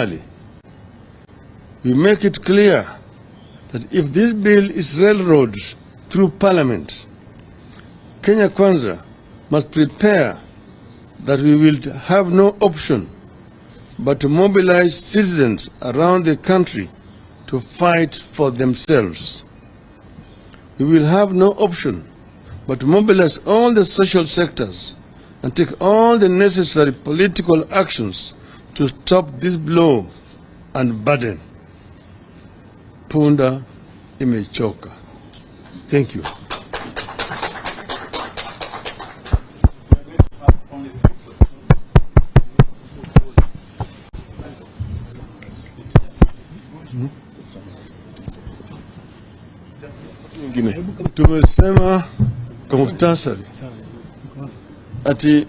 We make it clear that if this bill is railroaded through Parliament, Kenya Kwanza must prepare that we will have no option but to mobilize citizens around the country to fight for themselves. We will have no option but to mobilize all the social sectors and take all the necessary political actions to stop this blow and burden. Punda imechoka. Thank you. Tumesema kwa muktasari ati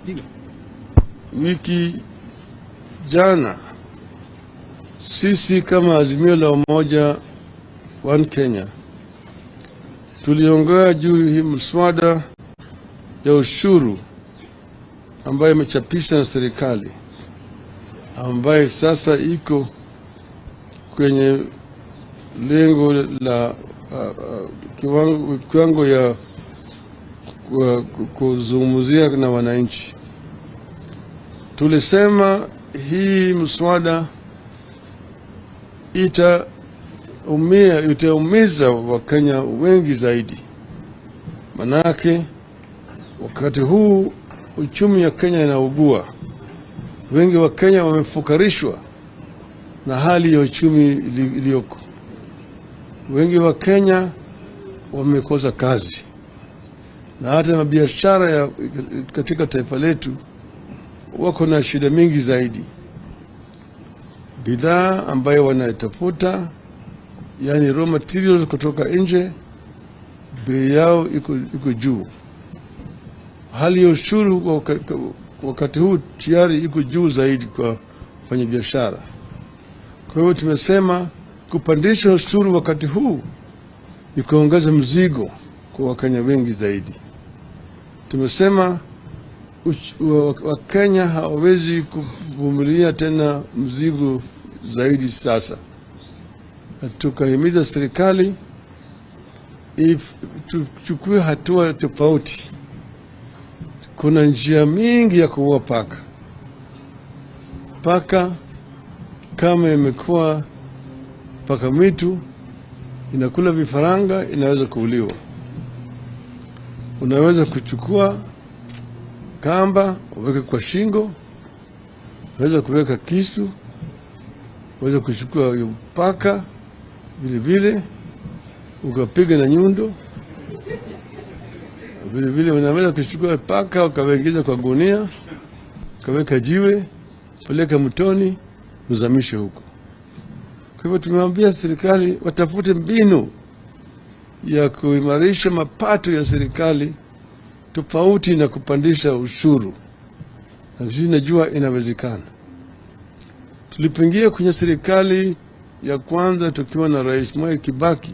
wiki jana sisi kama Azimio la Umoja One Kenya tuliongea juu hii mswada ya ushuru ambayo imechapishwa na serikali ambayo sasa iko kwenye lengo la kiwango ya kuzungumzia na wananchi. Tulisema hii mswada itaumiza Wakenya wengi zaidi, manake wakati huu uchumi wa Kenya inaugua, wengi wa Kenya wamefukarishwa na hali ya uchumi iliyoko. Wengi wa Kenya wamekosa kazi na hata mabiashara ya katika taifa letu wako na shida mingi zaidi. Bidhaa ambayo wanaitafuta, yani raw materials kutoka nje, bei yao iko juu. Hali ya ushuru wakati huu tayari iko juu zaidi kwa wafanyabiashara. Kwa hiyo tumesema kupandisha ushuru wakati huu ni kuongeza mzigo kwa Wakenya wengi zaidi. Tumesema Wakenya hawawezi kuvumilia tena mzigo zaidi sasa. Na tukahimiza serikali tuchukue hatua tofauti. Kuna njia mingi ya kuua paka. Paka kama imekuwa paka mwitu inakula vifaranga, inaweza kuuliwa. Unaweza kuchukua kamba uweke kwa shingo, unaweza kuweka kisu, unaweza kuchukua paka vile vile ukapiga na nyundo. Vile vile unaweza kuchukua paka ukawaingiza kwa gunia, ukaweka jiwe, peleka mtoni, uzamishe huko. Kwa hivyo tumewambia serikali watafute mbinu ya kuimarisha mapato ya serikali tofauti na kupandisha ushuru. Na sisi najua inawezekana. Tulipoingia kwenye serikali ya kwanza tukiwa na Rais Mwai Kibaki,